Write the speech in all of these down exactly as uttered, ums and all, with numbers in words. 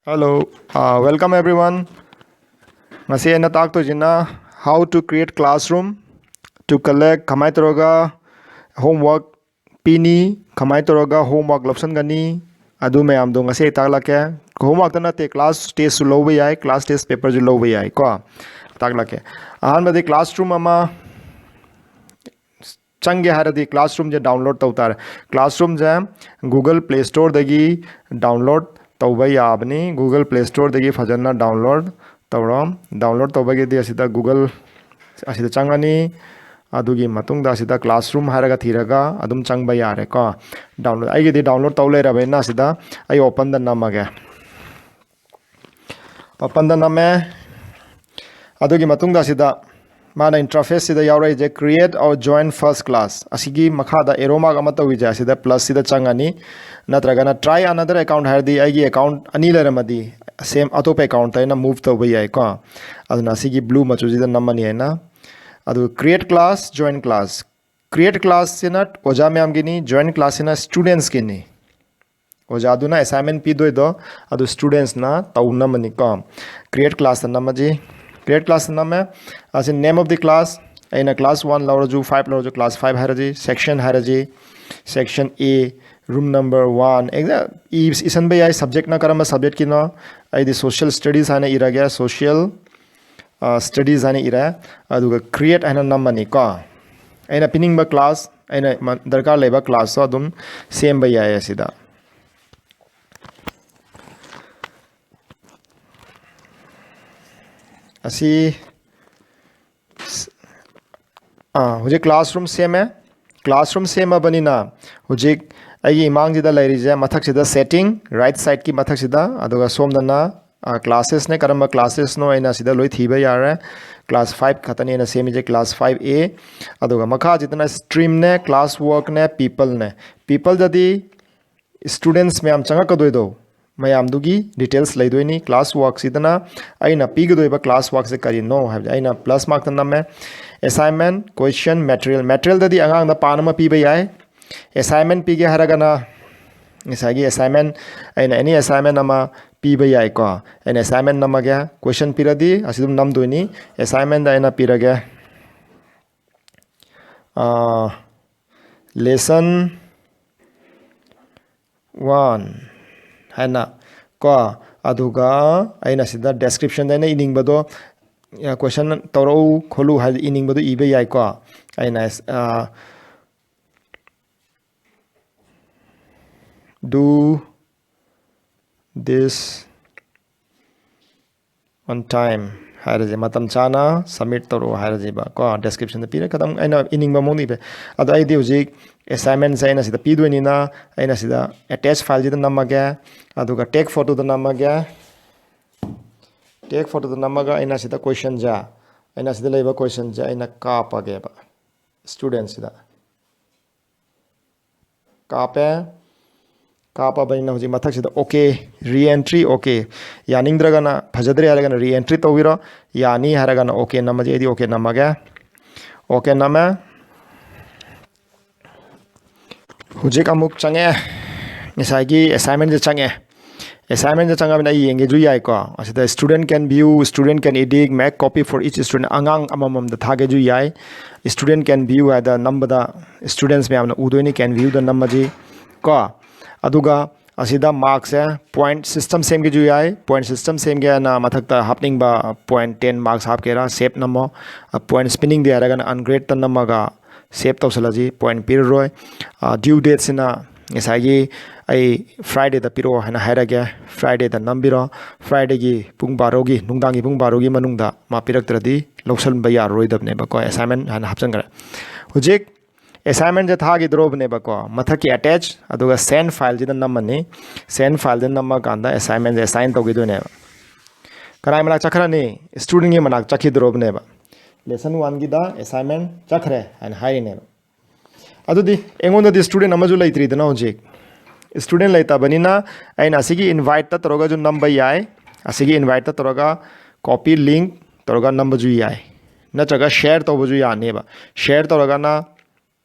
Hello, uh, welcome everyone. ꯉꯁꯤ ꯑꯩꯅ ꯇꯥꯛꯇꯣꯏꯁꯤꯅ how to create classroom, to collect, ꯀꯃꯥꯏꯅ ꯇꯧꯔꯒ homework ꯄꯤꯅꯤ, ꯀꯃꯥꯏꯅ ꯇꯧꯔꯒ homework ꯂꯧꯁꯟꯒꯅꯤ, ꯑꯗꯨ ꯃꯌꯥꯝꯗꯣ ꯉꯁꯤ ꯑꯩ ꯇꯥꯛꯂꯛꯀꯦ꯫ Homeworkꯇ ꯅꯠꯇꯦ, class testꯁꯨ ꯂꯧꯕ ꯌꯥꯏ, class test paperꯁꯨ ꯂꯧꯕ ꯌꯥꯏ ꯀꯣ꯫ ꯇꯥꯛꯂꯛꯀꯦ꯫ ꯑꯍꯥꯟꯕꯗꯤ classroom ꯑꯃ ꯆꯪꯒꯦ ꯍꯥꯏꯔꯗꯤ classroomꯁꯦ download ꯇꯧ ꯇꯥꯔꯦ꯫ Classroomꯁꯦ Google Play Storeꯗꯒꯤ download ꯇꯧꯕ ꯌꯥꯕꯅꯤ꯫ Google Play Storeꯗꯒꯤ ꯐꯖꯅ download ꯇꯧꯔꯣ꯫ Download ꯇꯧꯕꯒꯤꯗꯤ ꯑꯁꯤꯗ Google ꯑꯁꯤꯗ ꯆꯪꯉꯅꯤ꯫ ꯑꯗꯨꯒꯤ ꯃꯇꯨꯡꯗ ꯑꯁꯤꯗ classroom ꯍꯥꯏꯔꯒ ꯊꯤꯔꯒ ꯑꯗꯨꯝ ꯆꯪꯕ ꯌꯥꯔꯦꯀꯣ꯫ Download, ꯑꯩꯒꯤꯗꯤ download ꯇꯧ ꯂꯩꯔꯕꯅꯤꯅ ꯑꯁꯤꯗ ꯑꯩ openꯗ ꯅꯝꯃꯒꯦ꯫ Openꯗ ꯅꯝꯃꯦ꯫ ꯑꯗꯨꯒꯤ ꯃꯇꯨꯡꯗ ꯑꯁꯤꯗ ꯃꯥꯅ interfaceꯁꯤꯗ ꯌꯥꯎꯔꯛꯏꯁꯦ, "Create or join first class"꯫ ꯑꯁꯤꯒꯤ ꯃꯈꯥꯗ arrow mark ꯑꯃ ꯇꯧꯔꯤꯁꯦ, ꯑꯁꯤꯗ plusꯁꯤꯗ ꯆꯪꯉꯅꯤ꯫ ꯅꯠꯇ꯭ꯔꯒꯅ "Try another account" ꯍꯥꯏꯔꯗꯤ, ꯑꯩꯒꯤ account ꯑꯅꯤ ꯂꯩꯔꯝꯃꯗꯤ, same ꯑꯇꯣꯞꯄ accountꯇ ꯑꯩꯅ move ꯇꯧꯕ ꯌꯥꯏꯀꯣ꯫ ꯑꯗꯨꯅ ꯑꯁꯤꯒꯤ blue ꯃꯆꯨꯁꯤꯗ ꯅꯝꯃꯅꯤ ꯑꯩꯅ꯫ ꯑꯗꯨꯒ "Create class, join class"꯫ Create classꯁꯤꯅ ꯑꯣꯖꯥ ꯃꯌꯥꯝꯒꯤꯅꯤ, join classꯁꯤꯅ studentsꯀꯤꯅꯤ꯫ ꯑꯣꯖꯥꯗꯨꯅ assignment ꯄꯤꯗꯣꯏꯗꯣ ꯑꯗꯨ studentsꯅ ꯇꯧꯅꯕꯅꯤꯀꯣ꯫ Create classꯇ ꯅꯝꯃꯁꯤ꯫ Create classꯇ ꯅꯝꯃꯦ꯫ ꯑꯁꯤ name of the class, ꯑꯩꯅ class one ꯂꯧꯔꯁꯨ, five ꯂꯧꯔꯁꯨ, class five ꯍꯥꯏꯔꯁꯤ, section ꯍꯥꯏꯔꯁꯤ, section A, room number one, exa-, E-, ꯏꯁꯟꯕ ꯌꯥꯏ, subjectꯅ ꯀꯔꯝꯕ subjectꯀꯤꯅꯣ꯫ ꯑꯩꯗꯤ social studies ꯍꯥꯏꯅ ꯏꯔꯒꯦ, social studies ꯍꯥꯏꯅ ꯏꯔꯦ꯫ ꯑꯗꯨꯒ create ꯍꯥꯏꯅ ꯅꯝꯃꯅꯤꯀꯣ꯫ ꯑꯩꯅ ꯄꯤꯅꯤꯡꯕ class, ꯑꯩꯅ ꯃ-, ꯗꯔꯀꯥꯔ ꯂꯩꯕ classꯇꯣ ꯑꯗꯨꯝ ꯁꯦꯝꯕ ꯌꯥꯏ ꯑꯁꯤꯗ꯫ ꯑꯁꯤ ꯑꯥ, ꯍꯧꯖꯤꯛ classroom ꯁꯦꯝꯃꯦ꯫ Classroom ꯁꯦꯝꯃꯕꯅꯤꯅ ꯍꯧꯖꯤꯛ ꯑꯩꯒꯤ ꯏꯃꯥꯡꯁꯤꯗ ꯂꯩꯔꯤꯁꯦ, ꯃꯊꯛꯁꯤꯗ setting, right sideꯀꯤ ꯃꯊꯛꯁꯤꯗ, ꯑꯗꯨꯒ ꯁꯣꯝꯗꯅ, ꯑꯥ, classesꯅꯦ꯫ ꯀꯔꯝꯕ classesꯅꯣ ꯑꯩꯅ ꯁꯤꯗ ꯂꯣꯏ ꯊꯤꯕ ꯌꯥꯔꯦ꯫ Class five ꯈꯛꯇꯅꯤ ꯑꯩꯅ ꯁꯦꯝꯃꯤꯁꯦ, class five A꯫ ꯑꯗꯨꯒ ꯃꯈꯥꯁꯤꯗꯅ streamꯅꯦ, class workꯅꯦ, peopleꯅꯦ꯫ Peopleꯗꯗꯤ students ꯃꯌꯥꯝ ꯆꯪꯉꯛꯀꯗꯣꯏꯗꯣ, ꯃꯌꯥꯝꯗꯨꯒꯤ details ꯂꯩꯗꯣꯏꯅꯤ꯫ Class workꯁꯤꯗꯅ ꯑꯩꯅ ꯄꯤꯒꯗꯣꯏꯕ class workꯁꯦ ꯀꯔꯤꯅꯣ ꯍꯥꯏꯕꯁꯦ ꯑꯩꯅ plus markꯇ ꯅꯝꯃꯦ꯫ Assignment, question, material꯫ Materialꯗꯗꯤ ꯑꯉꯥꯡꯗ ꯄꯥꯅꯕ ꯄꯤꯕ ꯌꯥꯏ꯫ Assignment ꯄꯤꯒꯦ ꯍꯥꯏꯔꯒꯅ ꯉꯁꯥꯏꯒꯤ assignment, ꯑꯩꯅ any assignment ꯑꯃ ꯄꯤꯕ ꯌꯥꯏꯀꯣ꯫ ꯑꯩꯅ assignment ꯅꯝꯃꯒꯦ, question ꯄꯤꯔꯗꯤ ꯑꯁꯤ ꯑꯗꯨꯝ ꯅꯝꯗꯣꯏꯅꯤ꯫ Assignmentꯗ ꯑꯩꯅ ꯄꯤꯔꯒꯦ, lesson one ꯍꯥꯏꯅ ꯀꯣ꯫ ꯑꯗꯨꯒ ꯑꯩꯅ ꯁꯤꯗ descriptionꯗ ꯑꯩꯅ ꯏꯅꯤꯡꯕꯗꯣ, question ꯇꯧꯔꯛꯎ ꯈꯣꯠꯂꯨ ꯍꯥꯏꯗꯤ ꯏꯅꯤꯡꯕꯗꯣ ꯏꯕ ꯌꯥꯏꯀꯣ꯫ ꯑꯩꯅ do this on time ꯍꯥꯏꯔꯁꯦ, ꯃꯇꯝ ꯆꯥꯅ submit ꯇꯧꯔꯛꯑꯣ ꯍꯥꯏꯔꯁꯦꯕ ꯀꯣ꯫ Descriptionꯗ ꯄꯤꯔꯦ, ꯈꯤꯇꯪ ꯑꯩꯅ ꯏꯅꯤꯡꯕ ꯃꯑꯣꯡꯗ ꯏꯕ꯫ ꯑꯗꯣ ꯑꯩꯗꯤ ꯍꯧꯖꯤꯛ assignmentꯁꯦ ꯑꯩꯅ ꯁꯤꯗ ꯄꯤꯗꯣꯏꯅꯤꯅ ꯑꯩꯅ ꯁꯤꯗ attach fileꯁꯤꯗ ꯅꯝꯃꯒꯦ, ꯑꯗꯨꯒ take photoꯗ ꯅꯝꯃꯒꯦ꯫ Take photoꯗ ꯅꯝꯃꯒ ꯑꯩꯅ ꯁꯤꯗ questionꯁꯦ ꯑꯩꯅ ꯁꯤꯗ ꯂꯩꯕ questionꯁꯦ ꯑꯩꯅ ꯀꯥꯞꯄꯒꯦꯕ studentꯁꯤꯗ꯫ ꯀꯥꯞꯄꯦ꯫ ꯀꯥꯞꯄꯕꯅꯤꯅ ꯍꯧꯖꯤꯛ ꯃꯊꯛꯁꯤꯗ okay, re-entry okay꯫ ꯌꯥꯅꯤꯡꯗ꯭ꯔꯒꯅ, ꯐꯖꯗ꯭ꯔꯦ ꯍꯥꯏꯔꯒꯅ re-entry ꯇꯧꯕꯤꯔꯣ꯫ ꯌꯥꯅꯤ ꯍꯥꯏꯔꯒꯅ okay ꯅꯝꯃꯁꯦ, ꯑꯩꯗꯤ okay ꯅꯝꯃꯒꯦ꯫ Okay ꯅꯝꯃꯦ꯫ ꯍꯧꯖꯤꯛ ꯑꯃꯨꯛ ꯆꯪꯉꯦ, ꯉꯁꯥꯏꯒꯤ assignmentꯁꯦ ꯆꯪꯉꯦ꯫ Assignmentꯁꯦ ꯆꯪꯉꯕꯅꯤꯅ ꯑꯩ ꯌꯦꯡꯒꯦꯁꯨ ꯌꯥꯏꯀꯣ꯫ ꯑꯁꯤꯗ student can view, student can edit, make copy for each student, ꯑꯉꯥꯡ ꯑꯃꯃꯝꯗ ꯊꯥꯒꯦꯁꯨ ꯌꯥꯏ꯫ Student can view ꯍꯥꯏꯗ ꯅꯝꯕꯗ students ꯃꯌꯥꯝꯅ ꯎꯗꯣꯏꯅꯤ, can viewꯗ ꯅꯝꯃꯁꯤ ꯀꯣ꯫ ꯑꯗꯨꯒ ꯑꯁꯤꯗ marksꯁꯦ point system ꯁꯦꯝꯒꯦꯁꯨ ꯌꯥꯏ꯫ Point system ꯁꯦꯝꯒꯦ ꯍꯥꯏꯅ ꯃꯊꯛꯇ ꯍꯥꯞꯅꯤꯡꯕ point ten marks ꯍꯥꯞꯀꯦꯔꯥ, save ꯅꯝꯃꯣ꯫ Points ꯄꯤꯅꯤꯡꯗꯦ ꯍꯥꯏꯔꯒꯅ ungradeꯇ ꯅꯝꯃꯒ save ꯇꯧꯁꯜꯂꯁꯤ, point ꯄꯤꯔꯔꯣꯏ꯫ Due dateꯁꯤꯅ ꯉꯁꯥꯏꯒꯤ ꯑꯩ Fridayꯗ ꯄꯤꯔꯛꯑꯣ ꯍꯥꯏꯅ ꯍꯥꯏꯔꯒꯦ, Fridayꯗ ꯅꯝꯕꯤꯔꯣ꯫ Fridayꯒꯤ ꯄꯨꯡ ꯕꯥꯔꯣꯒꯤ, ꯅꯨꯡꯗꯥꯡꯒꯤ ꯄꯨꯡ ꯕꯥꯔꯣꯒꯤ ꯃꯅꯨꯡꯗ ꯃꯥ ꯄꯤꯔꯛꯇ꯭ꯔꯗꯤ ꯂꯧꯁꯟꯕ ꯌꯥꯔꯔꯣꯏꯗꯕꯅꯦꯕꯀꯣ꯫ Assignment ꯍꯥꯏꯅ ꯍꯥꯞꯆꯤꯟꯈ꯭ꯔꯦ꯫ ꯍꯧꯖꯤꯛ assignmentꯁꯦ ꯊꯥꯈꯤꯗ꯭ꯔꯣꯕꯅꯦꯕꯀꯣ꯫ ꯃꯊꯛꯀꯤ attach ꯑꯗꯨꯒ send fileꯁꯤꯗ ꯅꯝꯃꯅꯤ꯫ Send fileꯗ ꯅꯝꯃꯀꯥꯟꯗ assignmentꯁꯦ assign ꯇꯧꯈꯤꯗꯣꯏꯅꯦꯕ꯫ ꯀꯅꯥꯏ ꯃꯅꯥꯛ ꯆꯠꯈ꯭ꯔꯅꯤ? Studentꯒꯤ ꯃꯅꯥꯛ ꯆꯠꯈꯤꯗ꯭ꯔꯣꯕꯅꯦꯕ꯫ Lesson oneꯒꯤꯗ assignment ꯆꯠꯈ꯭ꯔꯦ ꯍꯥꯏꯅ ꯍꯥꯏꯔꯤꯅꯦꯕ꯫ ꯑꯗꯨꯗꯤ ꯑꯩꯉꯣꯟꯗꯗꯤ student ꯑꯃꯁꯨ ꯂꯩꯇ꯭ꯔꯤꯗꯅ ꯍꯧꯖꯤꯛ꯫ Student ꯂꯩꯇꯕꯅꯤꯅ ꯑꯩꯅ ꯑꯁꯤꯒꯤ inviteꯇ ꯇꯧꯔꯒꯁꯨ ꯅꯝꯕ ꯌꯥꯏ, ꯑꯁꯤꯒꯤ inviteꯇ ꯇꯧꯔꯒ copy link ꯇꯧꯔꯒ ꯅꯝꯕꯁꯨ ꯌꯥꯏ, ꯅꯠꯇ꯭ꯔꯒ share ꯇꯧꯕꯁꯨ ꯌꯥꯅꯦꯕ꯫ Share ꯇꯧꯔꯒꯅ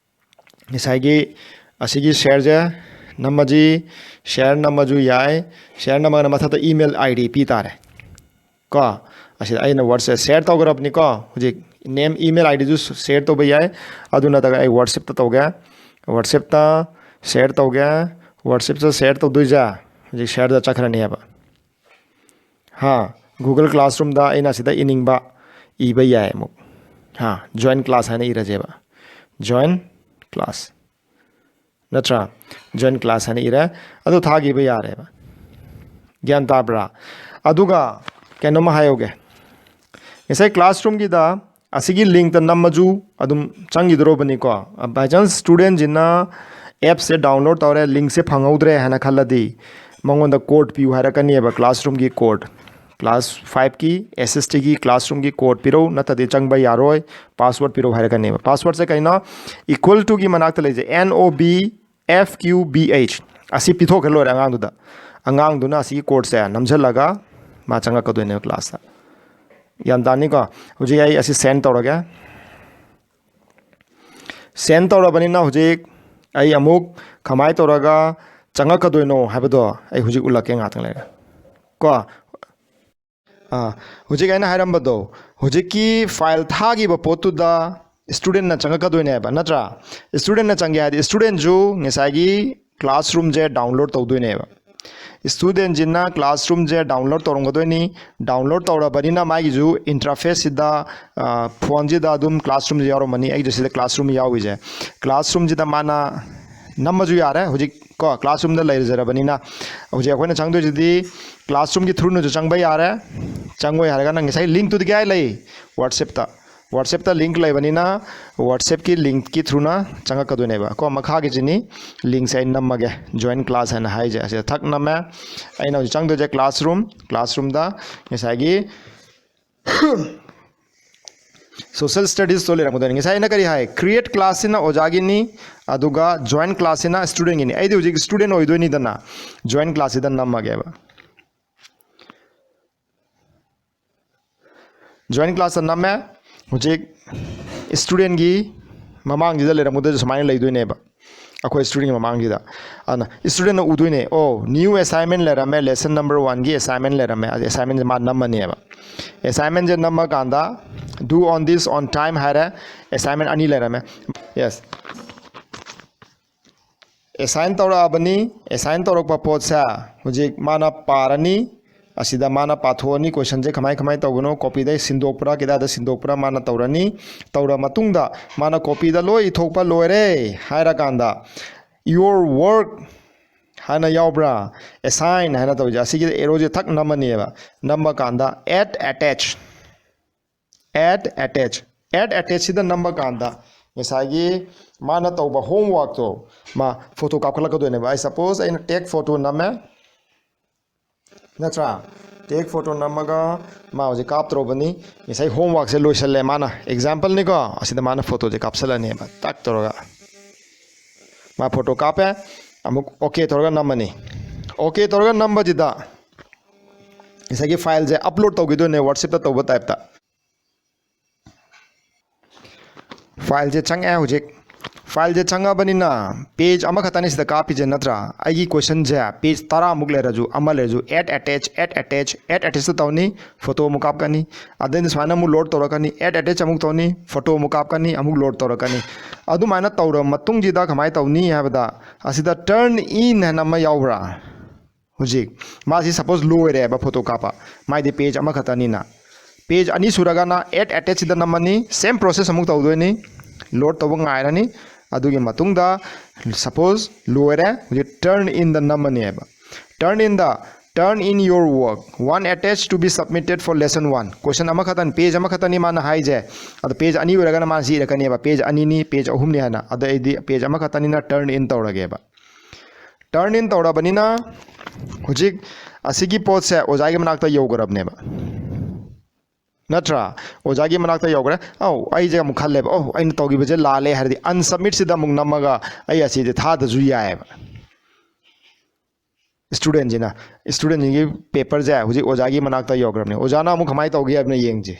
ꯉꯁꯥꯏꯒꯤ ꯑꯁꯤꯒꯤ shareꯁꯦ ꯅꯝꯃꯁꯤ꯫ Share ꯅꯝꯃꯁꯨ ꯌꯥꯏ꯫ Share ꯅꯝꯃꯒꯅ ꯃꯊꯛꯇ email ID ꯄꯤ ꯇꯥꯔꯦ꯫ ꯀꯣ, ꯑꯁꯤꯗ ꯑꯩꯅ WhatsApp share ꯇꯧꯈ꯭ꯔꯕꯅꯤꯀꯣ꯫ ꯍꯧꯖꯤꯛ name, email IDꯁꯨ share ꯇꯧꯕ ꯌꯥꯏ꯫ ꯑꯗꯨ ꯅꯠꯇ꯭ꯔꯒ ꯑꯩ WhatsAppꯇ ꯇꯧꯒꯦ꯫ WhatsAppꯇ share ꯇꯧꯒꯦ꯫ WhatsAppꯇ share ꯇꯧꯗꯣꯏꯁꯦ ꯍꯧꯖꯤꯛ shareꯗ ꯆꯠꯈ꯭ꯔꯅꯦꯕ꯫ ꯍꯥ, Google Classroomꯗ ꯑꯩꯅ ꯁꯤꯗ ꯏꯅꯤꯡꯕ ꯏꯕ ꯌꯥꯏ ꯑꯃꯨꯛ꯫ ꯍꯥ, join class ꯍꯥꯏꯅ ꯏꯔꯁꯦꯕ꯫ Join class꯫ ꯅꯠꯇ꯭ꯔꯥ? Join class ꯍꯥꯏꯅ ꯏꯔꯦ꯫ ꯑꯗꯨ ꯊꯥꯈꯤꯕ ꯌꯥꯔꯦꯕ꯫ ꯒ꯭ꯌꯥꯟ ꯇꯥꯕ꯭ꯔꯥ? ꯑꯗꯨꯒ ꯀꯩꯅꯣꯝꯃ ꯍꯥꯏꯍꯧꯒꯦ꯫ ꯉꯁꯥꯏ Classroomꯒꯤꯗ ꯑꯁꯤꯒꯤ linkꯇ ꯅꯝꯃꯁꯨ ꯑꯗꯨꯝ ꯆꯪꯈꯤꯗꯧꯔꯕꯅꯤꯀꯣ꯫ By chance studentꯁꯤꯅ appꯁꯦ download ꯇꯧꯔꯦ, linkꯁꯦ ꯐꯪꯍꯧꯗ꯭ꯔꯦ ꯍꯥꯏꯅ ꯈꯜꯂꯗꯤ ꯃꯉꯣꯟꯗ code ꯄꯤꯌꯨ ꯍꯥꯏꯔꯛꯀꯅꯤꯕ, Classroomꯒꯤ code꯫ Class fiveꯀꯤ SSTꯒꯤ Classroomꯒꯤ code ꯄꯤꯔꯧ, ꯅꯠꯇ꯭ꯔꯗꯤ ꯆꯪꯕ ꯌꯥꯔꯣꯏ, password ꯄꯤꯔꯧ ꯍꯥꯏꯔꯛꯀꯅꯦꯕ꯫ Passwordꯁꯦ ꯀꯩꯅꯣ? Equal toꯒꯤ ꯃꯅꯥꯛꯇ ꯂꯩꯖꯩ, N O B F Q B H꯫ ꯑꯁꯤ ꯄꯤꯊꯣꯛꯈ꯭ꯔ ꯂꯣꯏꯔꯦ ꯑꯉꯥꯡꯗꯨꯗ꯫ ꯑꯉꯥꯡꯗꯨꯅ ꯑꯁꯤꯒꯤ codeꯁꯦ ꯅꯝꯁꯤꯜꯂꯒ ꯃꯥ ꯆꯪꯉꯛꯀꯗꯣꯏꯅꯦꯕ classꯇ꯫ ꯒ꯭ꯌꯥꯟ ꯇꯥꯅꯤꯀꯣ? ꯍꯧꯖꯤꯛ ꯑꯩ ꯑꯁꯤ send ꯇꯧꯔꯒꯦ꯫ Send ꯇꯧꯔꯕꯅꯤꯅ ꯍꯧꯖꯤꯛ ꯑꯩ ꯑꯃꯨꯛ ꯀꯃꯥꯏꯅ ꯇꯧꯔꯒ ꯆꯪꯉꯛꯀꯗꯣꯏꯅꯣ ꯍꯥꯏꯕꯗꯣ ꯑꯩ ꯍꯧꯖꯤꯛ ꯎꯠꯂꯛꯀꯦ ꯉꯥꯛꯇꯪ ꯂꯩꯔꯒ꯫ ꯀꯣ? ꯑꯥ, ꯍꯧꯖꯤꯛ ꯑꯩꯅ ꯍꯥꯏꯔꯝꯕꯗꯣ, ꯍꯧꯖꯤꯛꯀꯤ file ꯊꯥꯈꯤꯕ ꯄꯣꯠꯇꯨꯗ studentꯅ ꯆꯪꯉꯛꯀꯗꯣꯏꯅꯦꯕ, ꯅꯠꯇ꯭ꯔꯥ? Studentꯅ ꯆꯪꯒꯦ ꯍꯥꯏꯗꯤ studentꯁꯨ ꯉꯁꯥꯏꯒꯤ Classroomꯁꯦ download ꯇꯧꯗꯣꯏꯅꯦꯕ꯫ Studentꯁꯤꯅ Classroomꯁꯦ download ꯇꯧꯔꯝꯒꯗꯣꯏꯅꯤ꯫ Download ꯇꯧꯔꯕꯅꯤꯅ ꯃꯥꯒꯤꯁꯨ interfaceꯁꯤꯗ, ꯑ, phoneꯁꯤꯗ ꯑꯗꯨꯝ Classroomꯁꯦ ꯌꯥꯎꯔꯝꯃꯅꯤ꯫ ꯑꯩꯒꯤꯁꯨ ꯁꯤꯗ Classroom ꯌꯥꯎꯔꯤꯁꯦ꯫ Classroomꯁꯤꯗ ꯃꯥꯅ ꯅꯝꯃꯁꯨ ꯌꯥꯔꯦ꯫ ꯍꯧꯖꯤꯛ ꯀꯣ, Classroomꯗ ꯂꯩꯖꯔꯕꯅꯤꯅ ꯍꯧꯖꯤꯛ ꯑꯩꯈꯣꯏꯅ ꯆꯪꯗꯣꯏꯁꯤꯗꯤ Classroomꯒꯤ throughꯅꯁꯨ ꯆꯪꯕ ꯌꯥꯔꯦ꯫ ꯆꯪꯉꯣꯏ ꯍꯥꯏꯔꯒꯅ ꯉꯁꯥꯏ linkꯇꯨꯗꯤ ꯀꯥꯏ ꯂꯩ? WhatsAppꯇ꯫ WhatsAppꯇ link ꯂꯩꯕꯅꯤꯅ WhatsAppꯀꯤ linkꯀꯤ throughꯅ ꯆꯪꯉꯛꯀꯗꯣꯏꯅꯦꯕ꯫ ꯀꯣ, ꯃꯈꯥꯒꯤꯁꯤꯅꯤ, linkꯁꯦ ꯑꯩ ꯅꯝꯃꯒꯦ, join class ꯍꯥꯏꯅ ꯍꯥꯏꯁꯦ꯫ ꯑꯁꯤꯗ ꯊꯛ ꯅꯝꯃꯦ꯫ ꯑꯩꯅ ꯍꯧꯖꯤꯛ ꯆꯪꯗꯣꯏꯁꯦ Classroom, Classroomꯗ ꯉꯁꯥꯏꯒꯤ Social Studiesꯇꯣ ꯂꯩꯔꯝꯒꯗꯣꯏꯅꯤ꯫ ꯉꯁꯥꯏ ꯑꯩꯅ ꯀꯔꯤ ꯍꯥꯏ? Create classꯁꯤꯅ ꯑꯣꯖꯥꯒꯤꯅꯤ, ꯑꯗꯨꯒ join classꯁꯤꯅ studentꯒꯤꯅꯤ꯫ ꯑꯩꯗꯤ ꯍꯧꯖꯤꯛ student ꯑꯣꯏꯗꯣꯏꯅꯤꯗꯅ, join classꯁꯤꯗ ꯅꯝꯃꯒꯦꯕ꯫ Join classꯇ ꯅꯝꯃꯦ꯫ ꯍꯧꯖꯤꯛ studentꯒꯤ ꯃꯃꯥꯡꯁꯤꯗ ꯂꯩꯔꯝꯒꯗꯣꯏꯁꯦ ꯁꯨꯃꯥꯏꯅ ꯂꯩꯗꯣꯏꯅꯦꯕ꯫ ꯑꯩꯈꯣꯏ ꯁ꯭ꯇꯨꯗꯦꯟꯒꯤ ꯃꯃꯥꯡꯁꯤꯗ꯫ ꯑꯗꯨꯅ ꯁ꯭ꯇꯨꯗꯦꯟꯅ ꯎꯗꯣꯏꯅꯦ, "ꯑꯣ, new assignment ꯂꯩꯔꯝꯃꯦ, lesson number one ꯒꯤ assignment ꯂꯩꯔꯝꯃꯦ", ꯑꯗ assignment ꯁꯦ ꯃꯥ ꯅꯝꯃꯅꯦꯕ꯫ Assignment say ꯅꯝꯃꯀꯥꯟꯗ, "Do on this on time" ꯍꯥꯏꯔꯦ, assignment ꯑꯅꯤ ꯂꯩꯔꯝꯃꯦ꯫ Yes, assign ꯇꯧꯔꯛꯑꯕꯅꯤ꯫ Assign ꯇꯧꯔꯛꯄ ꯄꯣꯠꯁꯦ ꯍꯧꯖꯤꯛ ꯃꯥꯅ ꯄꯥꯔꯅꯤ, ꯑꯁꯤꯗ ꯃꯥꯅ ꯄꯥꯊꯣꯛꯑꯅꯤ, question ꯁꯦ ꯀꯃꯥꯏ ꯀꯃꯥꯏ ꯇꯧꯕꯅꯣ, copy ꯗ ꯁꯤꯟꯗꯣꯛꯄ꯭ꯔꯥ, ꯀꯗꯥꯏꯗ ꯁꯤꯟꯗꯣꯛꯄ꯭ꯔꯥ ꯃꯥꯅ ꯇꯧꯔꯅꯤ꯫ ꯇꯧꯔ ꯃꯇꯨꯡꯗ ꯃꯥꯅ copy ꯗ ꯂꯣꯏ ꯏꯊꯣꯛꯄ ꯂꯣꯏꯔꯦ ꯍꯥꯏꯔꯀꯥꯟꯗ, "Your work" ꯍꯥꯏꯅ ꯌꯥꯎꯕ꯭ꯔꯥ, "Assign" ꯍꯥꯏꯅ ꯇꯧꯔꯤꯁꯦ, ꯑꯁꯤꯒꯤꯗ arrow ꯁꯦ ꯊꯛ ꯅꯝꯃꯅꯦꯕ꯫ ꯅꯝꯕ ꯀꯥꯟꯗ add attach, add attach, add attach ꯁꯤꯗ ꯅꯝꯕ ꯀꯥꯟꯗ ꯉꯁꯥꯏꯒꯤ ꯃꯥꯅ ꯇꯧꯕ homework ꯇꯣ ꯃꯥ photo ꯀꯥꯞꯈꯠꯂꯛꯀꯗꯣꯏꯅꯦꯕ꯫ ꯑꯩ suppose ꯑꯩꯅ take photo ꯅꯝꯃꯦ, ꯅꯠꯇ꯭ꯔꯥ? Take photo ꯅꯝꯃꯒ ꯃꯥ ꯍꯧꯖꯤꯛ ꯀꯥꯞꯇ꯭ꯔꯣꯕꯅꯤ꯫ ꯉꯁꯥꯏ homework ꯁꯦ ꯂꯣꯏꯁꯜꯂꯦ ꯃꯥꯅ, example ꯅꯤꯀꯣ, ꯑꯁꯤꯗ ꯃꯥꯅ photo ꯁꯦ ꯀꯥꯞꯁꯜꯂꯅꯦꯕ, ꯇꯛ ꯇꯧꯔꯒ ꯃꯥ photo ꯀꯥꯞꯄꯦ꯫ ꯑꯃꯨꯛ OK ꯇꯧꯔꯒ ꯅꯝꯃꯅꯤ꯫ OK ꯇꯧꯔꯒ ꯅꯝꯕꯁꯤꯗ ꯉꯁꯥꯏꯒꯤ file ꯁꯦ upload ꯇꯧꯈꯤꯗꯣꯏꯅꯦ, WhatsApp ꯇ ꯇꯧꯕ type ꯇ꯫ File ꯁꯦ ꯆꯪꯉꯛꯑꯦ ꯍꯧꯖꯤꯛ꯫ File ꯁꯦ ꯆꯪꯉꯕꯅꯤꯅ page ꯑꯃꯈꯛꯇꯅꯤ ꯁꯤꯗ ꯀꯥꯞꯄꯤꯁꯦ, ꯅꯠꯇ꯭ꯔꯥ? ꯑꯩꯒꯤ question ꯁꯦ page ꯇꯔꯥꯃꯨꯛ ꯂꯩꯔꯁꯨ, ꯑꯃ ꯂꯩꯔꯁꯨ, add attach, add attach, add attach ꯇ ꯇꯧꯅꯤ, photo ꯑꯃꯨꯛ ꯀꯥꯞꯀꯅꯤ, ꯑꯗꯩꯗꯤ ꯁꯨꯃꯥꯏꯅ ꯑꯃꯨꯛ load ꯇꯧꯔꯛꯀꯅꯤ, add attach ꯑꯃꯨꯛ ꯇꯧꯅꯤ, photo ꯑꯃꯨꯛ ꯀꯥꯞꯀꯅꯤ, ꯑꯃꯨꯛ load ꯇꯧꯔꯛꯀꯅꯤ꯫ ꯑꯗꯨꯃꯥꯏꯅ ꯇꯧꯔꯕ ꯃꯇꯨꯡꯁꯤꯗ ꯀꯃꯥꯏꯅ ꯇꯧꯅꯤ ꯍꯥꯏꯕꯗ, ꯑꯁꯤꯗ turn in ꯍꯥꯏꯅ ꯑꯃ ꯌꯥꯎꯕ꯭ꯔꯥ? ꯍꯧꯖꯤꯛ ꯃꯥꯁꯤ suppose ꯂꯣꯏꯔꯦꯕ photo ꯀꯥꯞꯄ, ꯃꯥꯏꯗꯤ page ꯑꯃꯈꯛꯇꯅꯤꯅ꯫ Page ꯑꯅꯤ ꯁꯨꯔꯒꯅ add attach ꯁꯤꯗ ꯅꯝꯃꯅꯤ, same process ꯑꯃꯨꯛ ꯇꯧꯗꯣꯏꯅꯤ, load ꯇꯧꯕ ꯉꯥꯏꯔꯅꯤ꯫ ꯑꯗꯨꯒꯤ ꯃꯇꯨꯡꯗ suppose ꯂꯣꯏꯔꯦ, ꯍꯧꯖꯤꯛ turn in the ꯅꯝꯃꯅꯦꯕ꯫ Turn in the, "Turn in your work, one attach to be submitted for lesson one." Question ꯑꯃꯈꯛꯇꯅꯤ, page ꯑꯃꯈꯛꯇꯅꯤ ꯃꯥꯅ ꯍꯥꯏꯁꯦ꯫ ꯑꯗꯣ page ꯑꯅꯤ ꯑꯣꯏꯔꯒꯅ ꯃꯥꯅ ꯁꯤ ꯏꯔꯛꯀꯅꯦꯕ, page ꯑꯅꯤꯅꯤ, page ꯑꯍꯨꯝꯅꯤ ꯍꯥꯏꯅ꯫ ꯑꯗꯣ ꯑꯩꯗꯤ page ꯑꯃꯈꯛꯇꯅꯤꯅ turn in ꯇꯧꯔꯒꯦꯕ꯫ Turn in ꯇꯧꯔꯕꯅꯤꯅ ꯍꯧꯖꯤꯛ ꯑꯁꯤꯒꯤ ꯄꯣꯠꯁꯦ ꯑꯣꯖꯥꯒꯤ ꯃꯅꯥꯛꯇ ꯌꯧꯈ꯭ꯔꯕꯅꯦꯕ, ꯅꯠꯇ꯭ꯔꯥ? ꯑꯣꯖꯥꯒꯤ ꯃꯅꯥꯛꯇ ꯌꯧꯈ꯭ꯔꯦ꯫ "ꯑꯧ, ꯑꯩꯁꯦ ꯑꯃꯨꯛ ꯈꯜꯂꯦꯕ, ꯑꯣ, ꯑꯩꯅ ꯇꯧꯈꯤꯕꯁꯦ ꯂꯥꯜꯂꯦ" ꯍꯥꯏꯔꯗꯤ unsubmit ꯁꯤꯗ ꯑꯃꯨꯛ ꯅꯝꯃꯒ ꯑꯩ ꯑꯁꯤꯁꯦ ꯊꯥꯗꯁꯨ ꯌꯥꯏꯑꯕ꯫ Student ꯁꯤꯅ, student ꯁꯤꯒꯤ paper ꯁꯦ ꯍꯧꯖꯤꯛ ꯑꯣꯖꯥꯒꯤ ꯃꯅꯥꯛꯇ ꯌꯧꯈ꯭ꯔꯕꯅꯦ꯫ ꯑꯣꯖꯥꯅ ꯑꯃꯨꯛ ꯀꯃꯥꯏꯅ ꯇꯧꯒꯦ ꯍꯥꯏꯕꯅ ꯌꯦꯡꯁꯤ꯫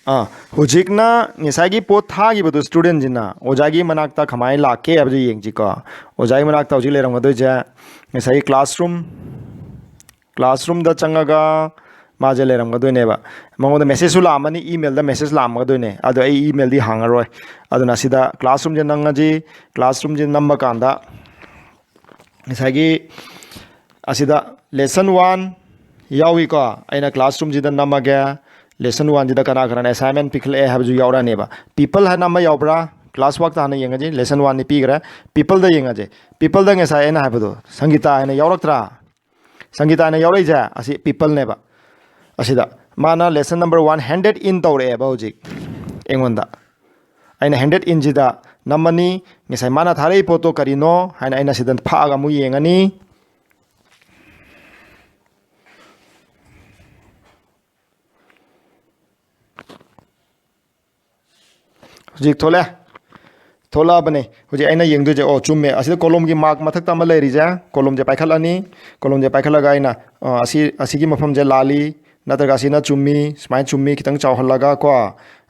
ꯑꯥ, ꯍꯧꯖꯤꯛꯅ ꯉꯁꯥꯏꯒꯤ ꯄꯣꯠ ꯊꯥꯈꯤꯕꯗꯨ ꯁ꯭ꯇꯨꯗꯦꯟꯁꯤꯅ ꯑꯣꯖꯥꯒꯤ ꯃꯅꯥꯛꯇ ꯀꯃꯥꯏꯅ ꯂꯥꯛꯀꯦ ꯍꯥꯏꯕꯗꯨ ꯌꯦꯡꯁꯤꯀꯣ꯫ ꯑꯣꯖꯥꯒꯤ ꯃꯅꯥꯛꯇ ꯍꯧꯖꯤꯛ ꯂꯩꯔꯝꯒꯗꯣꯏꯁꯦ ꯉꯁꯥꯏꯒꯤ ꯀ꯭ꯂꯥꯁꯔꯨꯝ, ꯀ꯭ꯂꯥꯁꯔꯨꯝꯗ ꯆꯪꯉꯒ ꯃꯥꯁꯦ ꯂꯩꯔꯝꯒꯗꯣꯏꯅꯦꯕ꯫ ꯃꯉꯣꯟꯗ ꯃꯦꯁꯦꯖꯁꯨ ꯂꯥꯛꯑꯝꯃꯅꯤ, ꯏꯃꯦꯜꯗ ꯃꯦꯁꯦꯖ ꯂꯥꯛꯑꯝꯒꯗꯣꯏꯅꯦ꯫ ꯑꯗꯣ ꯑꯩ ꯏꯃꯦꯜꯗꯤ ꯍꯥꯡꯉꯔꯣꯏ꯫ ꯑꯗꯨꯅ ꯑꯁꯤꯗ ꯀ꯭ꯂꯥꯁꯔꯨꯝꯁꯦ ꯅꯝꯃꯁꯤ, ꯀ꯭ꯂꯥꯁꯔꯨꯝꯁꯦ ꯅꯝꯕ ꯀꯥꯟꯗ ꯉꯁꯥꯏꯒꯤ ꯑꯁꯤꯗ ꯂꯦꯁꯟ ꯋꯥꯟ ꯌꯥꯎꯏꯀꯣ꯫ ꯑꯩꯅ ꯀ꯭ꯂꯥꯁꯔꯨꯝꯁꯤꯗ ꯅꯝꯃꯒꯦ꯫ ꯂꯦꯁꯟ ꯋꯥꯟꯁꯤꯗ ꯀꯅꯥ ꯀꯅꯥꯅ ꯑꯦꯁꯥꯏꯟꯃꯦꯟ ꯄꯤꯈꯠꯂꯛꯑꯦ ꯍꯥꯏꯕꯁꯨ ꯌꯥꯎꯔꯛꯑꯅꯦꯕ꯫ ꯄꯤꯄꯜ ꯍꯥꯏꯅ ꯑꯃ ꯌꯥꯎꯕ꯭ꯔꯥ? ꯀ꯭ꯂꯥꯁ ꯋꯥꯔꯛꯇ ꯍꯥꯟꯅ ꯌꯦꯡꯉꯁꯤ꯫ ꯂꯦꯁꯟ ꯋꯥꯟꯗꯤ ꯄꯤꯈ꯭ꯔꯦ꯫ ꯄꯤꯄꯜꯗ ꯌꯦꯡꯉꯁꯦ꯫ ꯄꯤꯄꯜꯗ ꯉꯁꯥꯏ ꯑꯩꯅ ꯍꯥꯏꯕꯗꯣ, ꯁꯪꯒꯤꯇꯥ ꯍꯥꯏꯅ ꯌꯥꯎꯔꯛꯇ꯭ꯔꯥ? ꯁꯪꯒꯤꯇꯥ ꯍꯥꯏꯅ ꯌꯥꯎꯔꯛꯏꯁꯦ ꯑꯁꯤ ꯄꯤꯄꯜꯅꯦꯕ꯫ ꯑꯁꯤꯗ ꯃꯥꯅ ꯂꯦꯁꯟ ꯅꯝꯕꯔ ꯋꯥꯟ ꯍꯦꯟꯗꯦꯠ ꯏꯟ ꯇꯧꯔꯛꯑꯦꯕ ꯍꯧꯖꯤꯛ ꯑꯩꯉꯣꯟꯗ꯫ ꯑꯩꯅ ꯍꯦꯟꯗꯦꯠ ꯏꯟꯁꯤꯗ ꯅꯝꯃꯅꯤ꯫ ꯉꯁꯥꯏ ꯃꯥꯅ ꯊꯥꯔꯛꯏ ꯄꯣꯠꯇꯣ ꯀꯔꯤꯅꯣ ꯍꯥꯏꯅ ꯑꯩꯅ ꯁꯤꯗ ꯐꯥꯛꯑꯒ ꯑꯃꯨꯛ ꯌꯦꯡꯉꯅꯤ꯫ ꯍꯧꯖꯤꯛ ꯊꯣꯛꯂꯛꯑꯦ꯫ ꯊꯣꯛꯂꯛꯑꯕꯅꯦ꯫ ꯍꯧꯖꯤꯛ ꯑꯩꯅ ꯌꯦꯡꯗꯣꯏꯁꯦ, ꯑꯣ, ꯆꯨꯝꯃꯦ꯫ ꯑꯁꯤꯗ ꯀꯣꯂꯣꯝꯒꯤ ꯃꯥꯔꯛ ꯃꯊꯛꯇ ꯑꯃ ꯂꯩꯔꯤꯁꯦ, ꯀꯣꯂꯣꯝꯁꯦ ꯄꯥꯏꯈꯠꯂꯅꯤ꯫ ꯀꯣꯂꯣꯝꯁꯦ ꯄꯥꯏꯈꯠꯂꯒ ꯑꯩꯅ, ꯑ, ꯑꯁꯤ, ꯑꯁꯤꯒꯤ ꯃꯐꯝꯁꯦ ꯂꯥꯜꯂꯤ, ꯅꯠꯇ꯭ꯔꯒ ꯑꯁꯤꯅ ꯆꯨꯝꯃꯤ, ꯁꯨꯃꯥꯏꯅ ꯆꯨꯝꯃꯤ, ꯈꯤꯇꯪ ꯆꯥꯎꯍꯜꯂꯒ ꯀꯣ,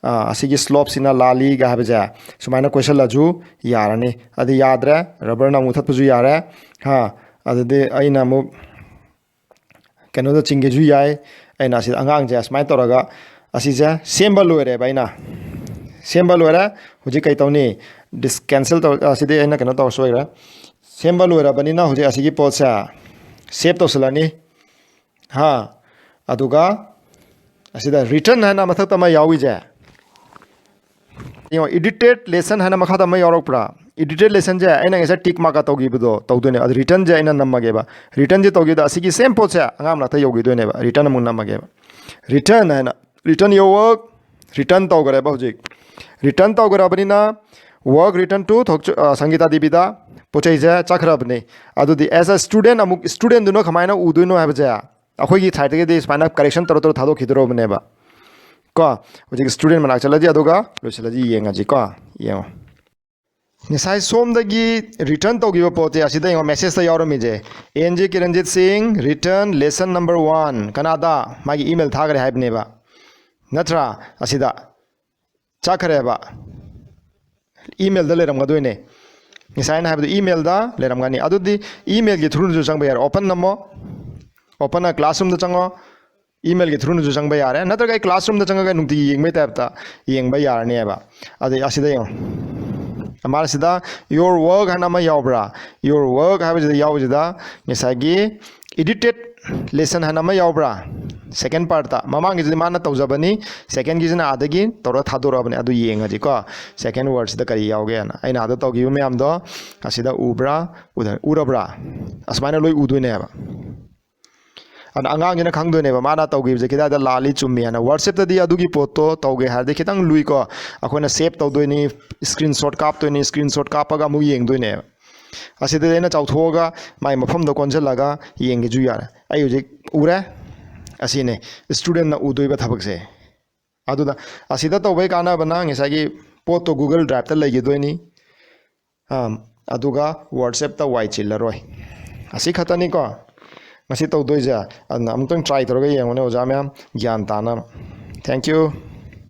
ꯑ, ꯑꯁꯤꯒꯤ ꯁ꯭ꯂꯣꯞꯁꯤꯅ ꯂꯥꯜꯂꯤꯒ ꯍꯥꯏꯕꯁꯦ ꯁꯨꯃꯥꯏꯅ ꯀꯣꯏꯁꯜꯂꯁꯨ ꯌꯥꯔꯅꯤ꯫ ꯑꯗꯨ ꯌꯥꯗ꯭ꯔꯦ, ꯔꯕꯔꯅ ꯑꯃꯨꯛ ꯃꯨꯊꯠꯄꯁꯨ ꯌꯥꯔꯦ꯫ ꯍꯥ, ꯑꯗꯨꯗꯤ ꯑꯩꯅ ꯑꯃꯨꯛ ꯀꯩꯅꯣꯗ ꯆꯤꯡꯒꯦꯁꯨ ꯌꯥꯏ꯫ ꯑꯩꯅ ꯑꯁꯤꯗ ꯑꯉꯥꯡꯁꯦ ꯁꯨꯃꯥꯏꯅ ꯇꯧꯔꯒ ꯑꯁꯤꯁꯦ ꯁꯦꯝꯕ ꯂꯣꯏꯔꯦꯕ ꯑꯩꯅ꯫ ꯁꯦꯝꯕ ꯂꯣꯏꯔꯦ꯫ ꯍꯧꯖꯤꯛ ꯀꯩ ꯇꯧꯅꯤ? ꯗꯤꯁ-, ꯀꯦꯟꯁꯦꯜ ꯇꯧ-, ꯑꯁꯤꯗꯤ ꯑꯩꯅ ꯀꯩꯅꯣ ꯇꯧꯔ ꯁꯣꯏꯈ꯭ꯔꯦ꯫ ꯁꯦꯝꯕ ꯂꯣꯏꯔꯕꯅꯤꯅ ꯍꯧꯖꯤꯛ ꯑꯁꯤꯒꯤ ꯄꯣꯠꯁꯦ ꯁꯦꯞ ꯇꯧꯁꯤꯜꯂꯅꯤ꯫ ꯍꯥ, ꯑꯗꯨꯒ ꯑꯁꯤꯗ ꯔꯤꯇꯟ ꯍꯥꯏꯅ ꯃꯊꯛꯇ ꯑꯃ ꯌꯥꯎꯏꯁꯦ, ꯌꯦꯡꯉꯣ, ꯏꯗꯤꯇꯦꯠ ꯂꯦꯁꯟ ꯍꯥꯏꯅ ꯃꯈꯥꯗ ꯑꯃ ꯌꯥꯎꯔꯛꯄ꯭ꯔꯥ? ꯏꯗꯤꯇꯦꯠ ꯂꯦꯁꯟꯁꯦ ꯑꯩꯅ ꯉꯁꯥꯏ ꯇꯤꯛ ꯃꯥꯔꯛꯀ ꯇꯧꯈꯤꯕꯗꯣ ꯇꯧꯗꯣꯏꯅꯦ꯫ ꯑꯗꯨ ꯔꯤꯇꯟꯁꯦ ꯑꯩꯅ ꯅꯝꯃꯒꯦꯕ꯫ ꯔꯤꯇꯟꯁꯦ ꯇꯧꯈꯤꯕꯗ ꯑꯁꯤꯒꯤ ꯁꯦꯝ ꯄꯣꯠꯁꯦ ꯑꯉꯥꯡ ꯃꯅꯥꯛꯇ ꯌꯧꯈꯤꯗꯣꯏꯅꯦꯕ꯫ ꯔꯤꯇꯟ ꯑꯃꯨꯛ ꯅꯝꯃꯒꯦꯕ꯫ ꯔꯤꯇꯟ ꯍꯥꯏꯅ, return your work, ꯔꯤꯇꯟ ꯇꯧꯈ꯭ꯔꯦꯕ ꯍꯧꯖꯤꯛ꯫ ꯔꯤꯇꯟ ꯇꯧꯈ꯭ꯔꯕꯅꯤꯅ work return to ꯊꯣꯛꯆ-, ꯑ, ꯁꯪꯒꯤꯇꯥ ꯗꯦꯕꯤꯗ ꯄꯣꯠ ꯆꯩꯁꯦ ꯆꯠꯈ꯭ꯔꯕꯅꯤ꯫ ꯑꯗꯨꯗꯤ as a student ꯑꯃꯨꯛ ꯁ꯭ꯇꯨꯗꯦꯟꯗꯨꯅ ꯀꯃꯥꯏꯅ ꯎꯗꯣꯏꯅꯣ ꯍꯥꯏꯕꯁꯦ ꯑꯩꯈꯣꯏꯒꯤ ꯁꯥꯏꯠꯇꯒꯤꯗꯤ ꯁꯨꯃꯥꯏꯅ ꯀꯔꯦꯛꯁꯟ ꯇꯧꯔ ꯇꯧꯔ ꯊꯥꯗꯣꯛꯈꯤꯗꯣꯏꯔꯕꯅꯦꯕ꯫ ꯀꯣ, ꯍꯧꯖꯤꯛ ꯁ꯭ꯇꯨꯗꯦꯟ ꯃꯅꯥꯛ ꯆꯠꯂꯁꯤ, ꯑꯗꯨꯒ ꯂꯣꯏꯁꯤꯜꯂꯁꯤ, ꯌꯦꯡꯉꯁꯤ ꯀꯣ꯫ ꯌꯦꯡꯉꯣ, ꯉꯁꯥꯏ ꯁꯣꯝꯗꯒꯤ ꯔꯤꯇꯔꯟ ꯇꯧꯈꯤꯕ ꯄꯣꯠꯁꯦ ꯑꯁꯤꯗ ꯌꯦꯡꯉꯣ, ꯃꯦꯁꯦꯖꯇ ꯌꯥꯎꯔꯝꯃꯤꯁꯦ, "ꯑꯦꯟ ꯖꯦ ꯀꯤꯔꯟꯖꯤꯠ ꯁꯤꯡ, return lesson number one"꯫ ꯀꯅꯥꯗ? ꯃꯥꯒꯤ ꯏꯃꯦꯜ ꯊꯥꯈ꯭ꯔꯦ ꯍꯥꯏꯕꯅꯦꯕ꯫ ꯅꯠꯇ꯭ꯔꯥ? ꯑꯁꯤꯗ ꯆꯠꯈ꯭ꯔꯦꯕ꯫ Emailꯗ ꯂꯩꯔꯝꯒꯗꯣꯏꯅꯦ꯫ ꯉꯁꯥꯏ ꯑꯩꯅ ꯍꯥꯏꯕꯗꯣ emailꯗ ꯂꯩꯔꯝꯒꯅꯤ꯫ ꯑꯗꯨꯗꯤ emailꯒꯤ throughꯅꯁꯨ ꯆꯪꯕ ꯌꯥꯔꯦ꯫ Open ꯅꯝꯃꯣ꯫ Open a classroomꯗ ꯆꯪꯉꯣ꯫ Emailꯒꯤ throughꯅꯁꯨ ꯆꯪꯕ ꯌꯥꯔꯦ꯫ ꯅꯠꯇ꯭ꯔꯒ ꯑꯩ classroomꯗ ꯆꯪꯉꯒ ꯅꯨꯡꯇꯤꯒꯤ ꯌꯦꯡꯕꯩ typeꯇ ꯌꯦꯡꯕ ꯌꯥꯔꯅꯦꯕ꯫ ꯑꯗꯩ ꯑꯁꯤꯗ ꯌꯦꯡꯉꯣ꯫ ꯃꯥꯅ ꯁꯤꯗ your work ꯍꯥꯏꯅ ꯑꯃ ꯌꯥꯎꯕ꯭ꯔꯥ? Your work ꯍꯥꯏꯕꯁꯤꯗ ꯌꯥꯎꯕꯁꯤꯗ ꯉꯁꯥꯏꯒꯤ edited lesson ꯍꯥꯏꯅ ꯑꯃ ꯌꯥꯎꯕ꯭ꯔꯥ? Second partꯇ꯫ ꯃꯃꯥꯡꯒꯤꯁꯤꯗꯤ ꯃꯥꯅ ꯇꯧꯖꯕꯅꯤ꯫ Secondꯒꯤꯁꯤꯅ ꯑꯥꯗꯒꯤ ꯇꯧꯔ ꯊꯥꯗꯣꯔꯛꯑꯕꯅꯤ꯫ ꯑꯗꯨ ꯌꯦꯡꯉꯁꯤꯀꯣ꯫ Second wordꯁꯤꯗ ꯀꯔꯤ ꯌꯥꯎꯒꯦꯅ꯫ ꯑꯩꯅ ꯑꯥꯗ ꯇꯧꯈꯤꯕ ꯃꯌꯥꯝꯗꯣ ꯑꯁꯤꯗ ꯎꯕ꯭ꯔꯥ? ꯎꯗ-, ꯎꯔꯕ꯭ꯔꯥ? ꯑꯁꯨꯃꯥꯏꯅ ꯂꯣꯏ ꯎꯗꯣꯏꯅꯦꯕ꯫ ꯑꯗꯨꯅ ꯑꯉꯥꯡꯁꯤꯅ ꯈꯪꯗꯣꯏꯅꯦꯕ ꯃꯥꯅ ꯇꯧꯈꯤꯕꯁꯦ ꯀꯗꯥꯏꯗ ꯂꯥꯜꯂꯤ ꯆꯨꯝꯃꯤ ꯍꯥꯏꯅ꯫ WhatsAppꯇꯗꯤ ꯑꯗꯨꯒꯤ ꯄꯣꯠꯇꯣ ꯇꯧꯒꯦ ꯍꯥꯏꯔꯗꯤ ꯈꯤꯇꯪ ꯂꯨꯏꯀꯣ꯫ ꯑꯩꯈꯣꯏꯅ save ꯇꯧꯗꯣꯏꯅꯤ, screenshot ꯀꯥꯞꯇꯣꯏꯅꯤ, screenshot ꯀꯥꯞꯄꯒ ꯑꯃꯨꯛ ꯌꯦꯡꯗꯣꯏꯅꯦꯕ꯫ ꯑꯁꯤꯗꯗꯤ ꯑꯩꯅ ꯆꯥꯎꯊꯣꯛꯑꯒ ꯃꯥꯏ ꯃꯐꯝꯗ ꯀꯣꯟꯁꯤꯜꯂꯒ ꯌꯦꯡꯒꯦꯁꯨ ꯌꯥꯔꯦ꯫ ꯑꯩ ꯍꯧꯖꯤꯛ ꯎꯔꯦ꯫ ꯑꯁꯤꯅꯦ studentꯅ ꯎꯗꯣꯏꯕ ꯊꯕꯛꯁꯦ꯫ ꯑꯗꯨꯗ ꯑꯁꯤꯗ ꯇꯧꯕꯩ ꯀꯥꯟꯅꯕꯅ ꯉꯁꯥꯏꯒꯤ ꯄꯣꯠꯇꯣ Google Driveꯇ ꯂꯩꯈꯤꯗꯣꯏꯅꯤ꯫ ꯑꯝ, ꯑꯗꯨꯒ WhatsAppꯇ ꯋꯥꯏ ꯆꯤꯜꯂꯔꯣꯏ꯫ ꯑꯁꯤ ꯈꯛꯇꯅꯤꯀꯣ ꯉꯁꯤ ꯇꯧꯗꯣꯏꯁꯦ꯫ ꯑꯗꯨꯅ ꯑꯃꯨꯛꯇꯪ try ꯇꯧꯔꯒ ꯌꯦꯡꯉꯨꯅꯦ ꯑꯣꯖꯥ ꯃꯌꯥꯝ ꯒ꯭ꯌꯥꯟ ꯇꯥꯅꯕ꯫ Thank you꯫